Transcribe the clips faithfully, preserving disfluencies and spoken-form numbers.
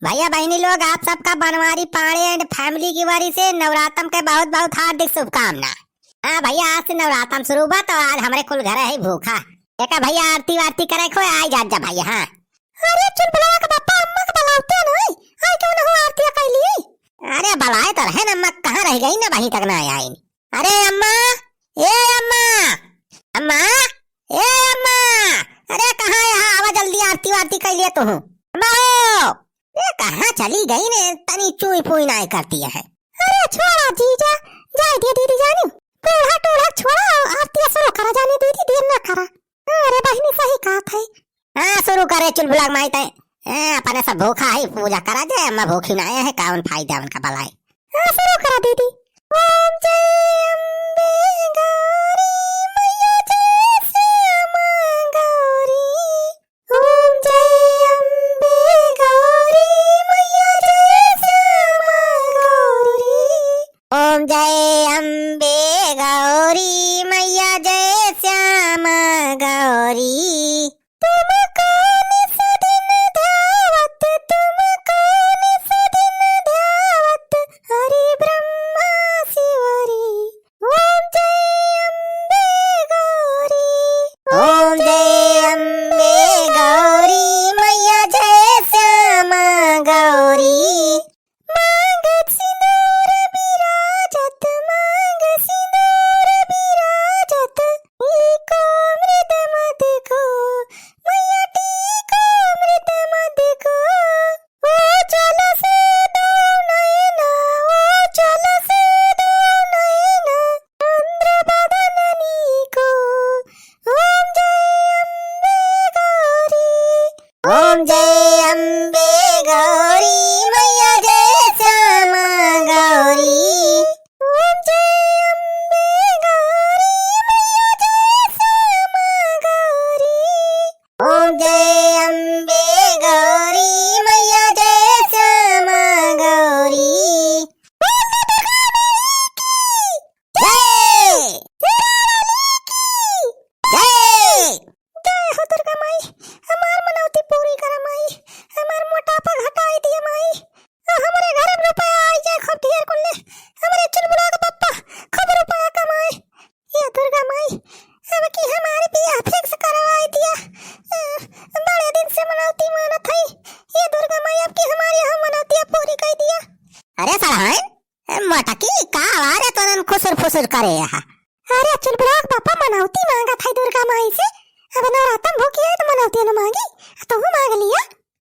भैया बहिनी लोग, आप सबका बनवारी पांडे and family की ओरी से नवरातम के बहुत बहुत हार्दिक शुभकामना। हाँ भैया, आज से नवरातम शुरू बा, तो आज हमरे कुल घर है भूखा। एका भैया आरती वारती करे खोए, आई जात जा भैया। हाँ। अरे चुलबुलवा के पापा, अम्मा के बुलावते नहीं, आई क्यों ना हो आरती कैली? अरे बुलाए तो रहे ना अम्मा, कहाँ रह गई ना, वहीं तक ना आई। अरे अम्मा, ए अम्मा, अम्मा, ए अम्मा, अरे कहाँ है? हाँ, आवा जल्दी, आरती वारती कर लिया तू। अम्मा हो, ए कहाँ चली गई ने, तनी चुई पुई नाय करती है। अरे छोड़ा जीजा, जाए दे दीदी जानी, बूढ़ा टूढ़ा छोड़ा, आरती शुरू करा जाने दीदी, देर ना करा। अरे बहिनी सही कहत है। हाँ, शुरू करे चुलबुला माई तै। ए, अपने सब भूखा है, पूजा करा दे, अम्मा भूखी ना आए है, कावन फायदा उनका भलाई। हाँ, शुरू करा दीदी। ओम जय अम्बे गौरी मैया जय श्यामा गौरी। ओम जय अम्बे गौरी मैया जय श्यामा गौरी। ओम जय अम्बे गौरी मैया जय श्यामा गौरी। तुमको निस दिन ध्यावत, तुमको निस दिन ध्यावत, हरि ब्रह्मा शिवरी। ओम जय अम्बे गौरी। ओम जय अम्बे गौरी मैया जय श्यामा गौरी। मांग सिंदूर बिराजत, मांग सिंदूर बिराजत, लीको मृद मद को, मैया टीको मृद मद को। ओ चल से दो नैना, ओ चल से दो नैना, चंद्र बदन नीको। ओम जय अम्बे गौरी। ओम जय अम्बे गौरी मैया जय श्यामा गौरी। ओम जय अम्बे गौरी मैया जय श्यामा गौरी। ओम जय अम्बे गौरी मैया जय श्यामा गौरी। बोल दुर्गा माई की जय। शेरा वाली की जय। जय हो दुर्गा माई, हमार मनौती पूरी करा माई, हमार मोटापा घटाई दिया माई, और हमरे घर में रुपया आई जाए खूब ढेर कुल्ले, हमरे चुलबुला के पप्पा खूब रुपया कमाए। ये दुर्गा माई, अब की हमारे बियाह fix करवाई दिया, अ, बड़े दिन से मनौती मानत हई, ये दुर्गा माई अब की हमारी हम मनौतिया पूरी कर दिया। अरे सड़हाइन, ए, मोटकी, का आवाज है तोरन खुसुर फुसुर करे यहाँ? अरे चुलबुला के पापा मनौती मांगत है दुर्गा माई से। अब नवरातन भूखी है तो मनौती न मांगी, तू मांग लिया।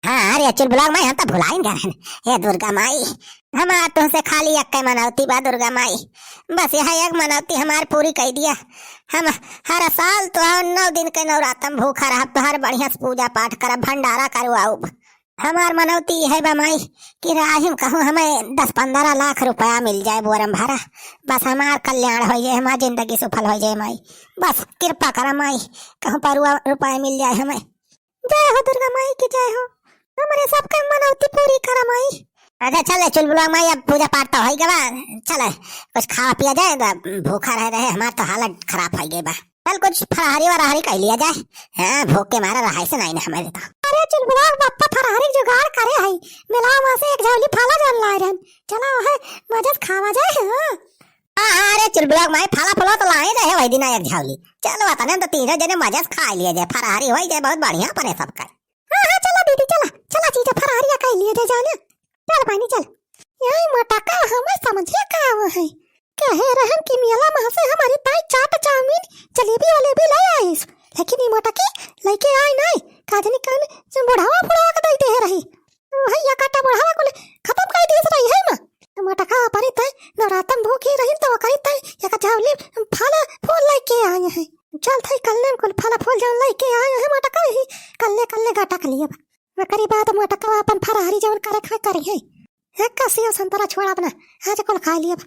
हाँ, अरे चुलबुला माई, हम तो भुलाइन गए रहन। ए दुर्गा माई, हमार तुमसे खाली एक मनौती बा दुर्गा माई, बस यह एक मनौती हमार पूरी कर दिया। हम हर साल तो नौ दिन के नवरातन भूखा रहब, तोहर बढ़िया से पूजा पाठ करब, भंडारा करवाउब। हमार मनौती है बा माई कि राहिम कहूँ हमें दस पन्द्रह लाख रुपया मिल जाए बोरम भरा, बस हमार कल्याण हो जाए, हमार जिंदगी सफल हो जाए माई, बस कृपा करा माई, कहूँ परुआ रुपया मिल जाए हमें। जय हो दुर्गा माई की जय हो, हमरे सबके मनौती पूरी करा माई। अच्छा चले चुलबुला माई, अब पूजा पाठ तो हो गवा, चले कुछ खावा पिया जाए, द-, भूखा रहे रहे हमार तो हालत खराब हो गई बा। चल कुछ फराहरी वराहरी कर लिया जाए। हाँ, भूख के मारे रहाई से नहीं ना हमारे तो। अरे चुलबुला बापा फराहरी जुगाड़ करे है, मिला वहाँ से एक झौली फाला जान लाए रहन, चला वह मजा से खावा जाए। हाँ। हाँ, हाँ, अरे चुलबुला माई फाला फुला तो लाए रहे वही दिन एक झौली, चलो वतने तो तीनों जने मजा से खा लिया जाए, फराहरी हो जाए, बहुत बढ़िया पने सबका। हाँ, हाँ, चला दीदी, चला, चला जीजा, फराहरिया खाई लिए दे जाने। चल बहिनी, चल। यही मोटका हमें समझे का आवा है। कहे रहन कि मेला में से हमारी ताई चाट, चाउमीन, जलेबी वलेबी ले आइस। लेकिन ये मोटकी लेके आई नहीं। का जानी कौन से बुढ़ावा फुड़ावा के दई दे रही। वही या काटा बुढ़ावा को ले खत्म कर दिए रही है माँ। मोटका अपनी ताई नवरातन भूखी रही तो करी ताई या का झावली फल फूल लेके आए हैं। चल थाई कल्ले में कुल फल फूल जौन लइके आए हैं मोटका ही, कल्ले कल्ले गटक लियब। ओकरी बाद मोटका अपन फराहरी जौन करे खाए करी है। एक का सेव संतरा छोड़ब ना, आज कुल खा लियब।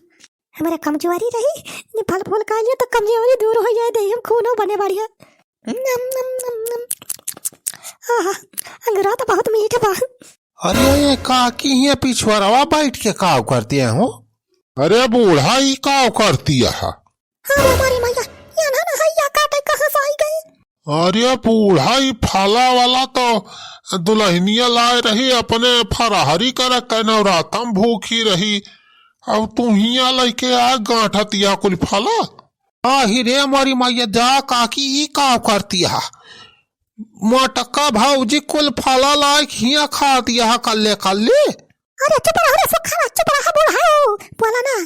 हमरे कमजोरी रही, ये फल फूल खा लिया तो कमजोरी दूर हो जाए, देह में खूनो बने बढ़िया। नम, नम, नम, नम। आहा, अंगूरा तो बहुत मीठ बा। अरे ये काकी, ये पिछुआरवा बैठ के काव करती है हो? अरे बूढ़ा, ई काव करती है? अरे हमारी मैया, ये ना ना हैया काटे कहाँ से आई गई? अरे बूढ़ा, ई फला वाला तो दुलहिनिया लाए रही अपने फराहरी करे के नवरातम भूखी रही। अब तू हियाँ लइके आ गांठतिया कुल फला। आही रे मोरी मैया, जा काकी ई का करतिया। मोटका भौजी कुल फला लाइके हियाँ खातिया कल्ले कल्ले। अरे चुप रह रे सुखा, चुप रह बुढ़ऊ, बोला ना।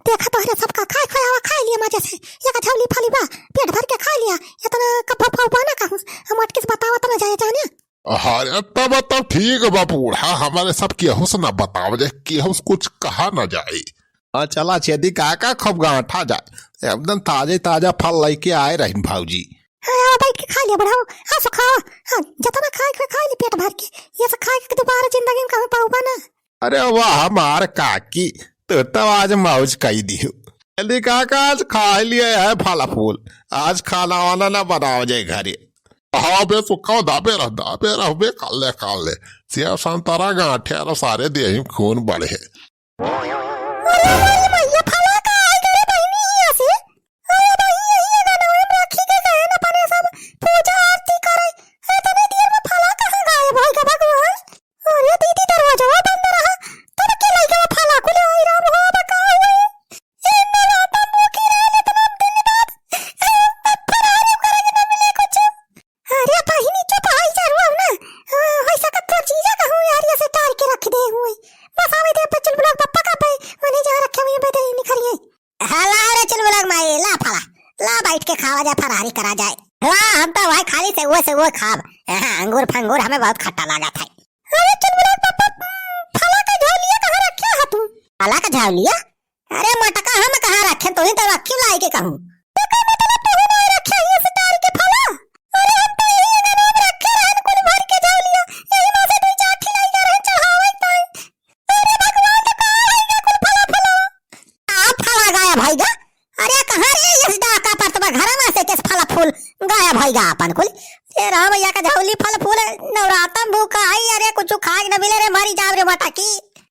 देखा तोहरे सबका खाए खोयावा खाए लिया मजे से। एक झौली फली बा, पेट भर के खा लिया। इतना कब्बो फौबा ना कहूँ, हम अटकिस बतावत ना जाए जाने। अरे तब, तब ठीक बा बूढ़ा, हमरे सब केहू से ना बताव जाए, केहू से कुछ कहा ना जाए। हाँ चला छेदी काका, खूब गांठा जाए, एकदम ताजे ताजा फल लइके आए रहिन भौजी। हाँ, आओ बैठ के खा लिया बुढ़ऊ, हाँ सुखावा, हाँ जितना खाए के खाए ले पेट भर के, ये सब खाए के दोबारा जिंदगी में कहूँ पाऊबा ना। अरे वाह हमार काकी, तू तो आज मौज कई दियो। जल्दी काका, आज खा लिए है फल फूल, आज खाना वाना ना बनाओ जाए घरे। हाँ बे सुखा, दाबे रह, दाबे रह बे, काले काले। सेब संतरा गांठे और सारे देही में खून बढ़े। अरे मोरी मैया, फला का आई गए बहिनी हिया से। अरे बहिनी, यही गाना में रखी के गए न अपने सब पूजा आरती करे। इतने देर में फला कहाँ गायब हो गया भगवान? अरे दीदी, दरवाजवा बंद रहा, तब के लइका फला कुल आई राम हो बका हुए। ए मेरा तंबू की रात इतना दिन बाद, ए, फरारी करे के ना मिले कुछ। अरे बहिनी चुप हो जा, रो ना। अ, होई सकत तोर जीजा कहूँ यार ये से टार के रख दे हुए। बस आवे दे पे चुलबुला पप्पा का पे, मने जहाँ रखे हुए बे दे निखरिए। हाँ, ला रे चुलबुला माई, ला फला, ला बैठ के खावा जाए, फरारी करा जाए। ला, हम तो वही खाली से वो से वो खाब। हाँ, अंगूर फंगूर हमें बहुत खट्टा लागत है। अरे चुलबुला पप्पा, फला का झौलिया कहाँ रखे हो तू? फला का झौलिया? अरे मोटका, हम कहाँ रखे, तू ही तो रखी लाई के कहूँ। तो का मतलब तू ही नहीं रखे ये सितार के फला? अरे हम तो यही अंगना में रखे रहन कुल भर के झौलिया, यही में से दो चार ठिलाई कर रहन चढ़ावे ताई। अरे भगवान, तो का है ये कुल फला फला? का फला गायब भइगा? अरे कहाँ रे यस डाका पर तुम्हारे घर में से किस फला फूल गायब भइगा अपन कुल? ए राम भैया का झौली फल फूल नवरातम भूखा आई, अरे कुछ खाए न मिले रे, मरी जाब रे मटकी।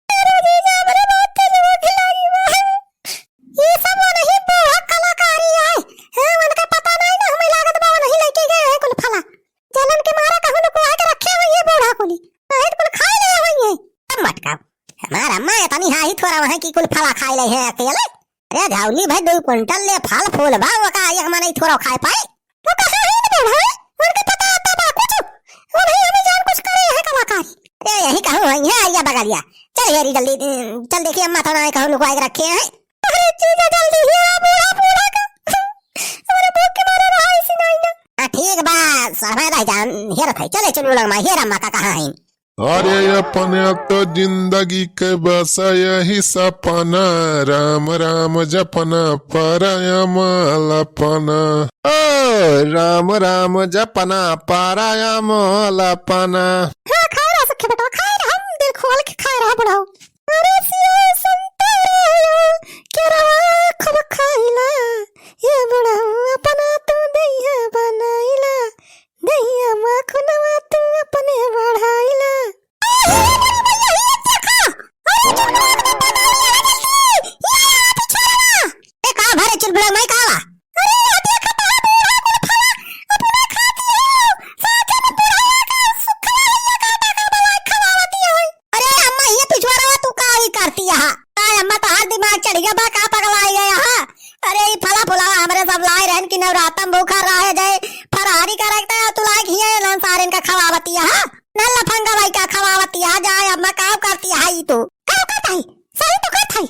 अरे जीजा, हमरे बहुत तेज भूख लागी बा। ये सब वो नहीं बूढ़ा कलाकारी है। हैं, उनका पता नहीं ना, हमें लागत बा वो नहीं लेके गए हैं कुल फला। जलन के मारा कहूँ लुकवा के रखे हुई है बूढ़ा कुली। नहीं तो कुल खाए ले हुई है। अब मटका, हमार अम्मा इतनी हाही थोड़ा वहाँ की कुल फला खाए ले है अकेले। अरे झौली भाई, दो कुंटल ले फल फूल बा, वो का एक मने थोड़ा खाए पाए। वो कहाँ है ना बूढ़ा? उनका पता आता बा कुछ। वो नहीं हमें जान कुछ करे है कलाकारी। अरे यही कहूँ है, ये आइया बगलिया। चल हेरी जल्दी, चल देखिए अम्मा थोड़ा नहीं कहूँ लुकवा के रखे हैं। अरे जीजा जल्दी हेरा बूढ़ा, बूढ़ा का। हमरे भूख के मारे रहा इसी नहीं ना। हाँ, ठीक बा, समय रह जान, हेरत है। चले चुलबुला माई, हेर अम्मा का कहाँ है? अरे अपने तो जिंदगी के बस यही सपना, राम राम जपना, पराया मालपना। ओ, राम राम जपना, पराया मालपना। हाँ, खाए रहा सखे बेटा, खाए रहा, हम दिल खोल के खाए रहा बुढ़ऊ। अरे सेव संतरा केरवा खूब खाइला, ये बुढ़ऊ अपना तू दहिया बनाइला, दहिया माखनवा तू अपने बढ़ाइला। अरे, अरे, अरे, अरे, ये देखा, अरे, चुलबुला के बताओ, ये जल्दी, ये, ये, पीछे वाला। ए, का भरे चुलबुला, मैं का बा? अरे, ये देखा, बा, बूढ़ा कुल फला, अपना खाती हो, साथे में बुढ़वा का सुखवा, ये का, का, का, बला खवावती है। अरे अम्मा, ये पिछवाड़ा तू का ही करती है? काय अम्मा, तोहार दिमाग चढ़ गया बा, का पगला आई गया है? अरे ई फला फुलावा हमरे सब लाए रहन की नवरातम भूखा रहे जाए, फरारी करे के तू लाए खिए लन सारेन का खवावती है। न लफंगा भाई का खवावती है, जाए अम्मा, का करती है ई तू? का करता है? सही तो करता है।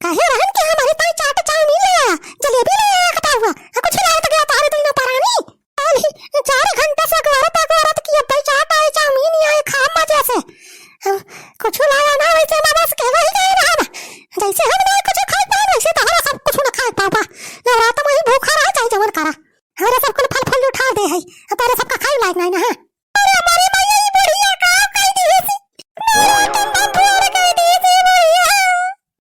कहे रहन कि हमारे ताई चाट चाउमीन ले आया, जलेबी ले आया, खटा हुआ, आ कुछ लाए तो गया तोहरे तो ना परानी। खाली चार घंटा से अगोरत अगोरत कि अब्बे चाट आए, चाउमीन आए, खा मजे से। हाँ, कुछ लाया ना, वैसे ना बस के वही गए रहा बा। जैसे हम ना कुछ खाए पाए, वैसे तोहरा सब कुछ ना खाए पाबा। नवरात में ही भूखा रहा, चाहे जवन करा। हमरा सब कुल फल फल उठा दे है, अब तोहरा सबका खाए लायक नहीं ना है।